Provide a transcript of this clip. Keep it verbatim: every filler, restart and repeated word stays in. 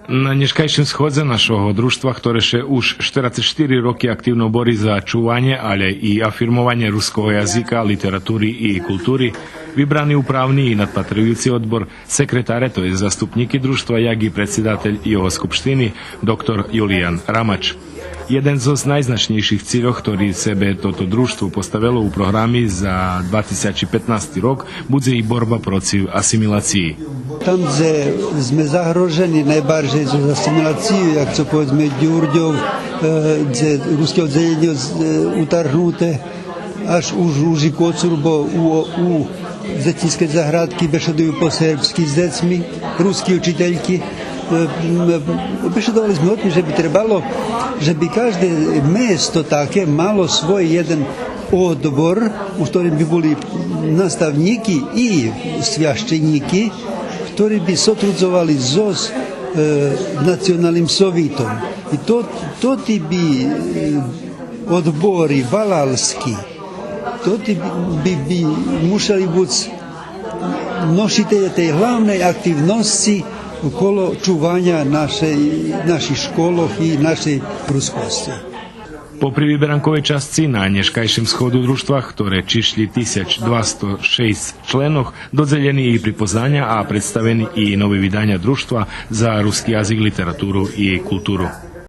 На нєшкайшим сходзе нашого дружтва, хторе ше уж штерацец штири роки активно бори за чуванє, але и афирмованє руского язика, литератури и култури, вибрани управни и надпатрююци одбор, секретаре, то єст заступнїки дружтва, як и предсидатель його скупштини, доктор Юлиян Рамач. Єден зоз найзначнєйших цильох, хтори себе тото дружтво поставело у програми за два тисячи петнасти рок, будзе и борба процив асимилациї. Там дзе зме загрожени найбаржей зоз асимилацию, як цо, поведзме, Дюрдьов, е, дзе руске оддзелєнє, е, утаргнуте, аж уж, уж и Коцур, бо у, у дзецинскей заградки бешедую по сербски з дзецми руски учительки. Е, м, бешедовали зме о тим же би требало, же би кажде место таке мало свой єден одбор, у хторим би були наставнїки и священїки, хтори би сотрудзовали зоз, е, Националним совитом. И то, тоти би, е, одбори валалски, тоти би, би, би мушели буц ношителє тей главней активносци около чуваня нашей, наших школох и нашей рускосци. Попри виберанковей часци на нєшкайшим сходу дружтва, хторе чишлї тисяч двасто шейсц членох, додзелєни и припознаня, а представени и нови виданя Дружтва за руски язик, литературу и културу.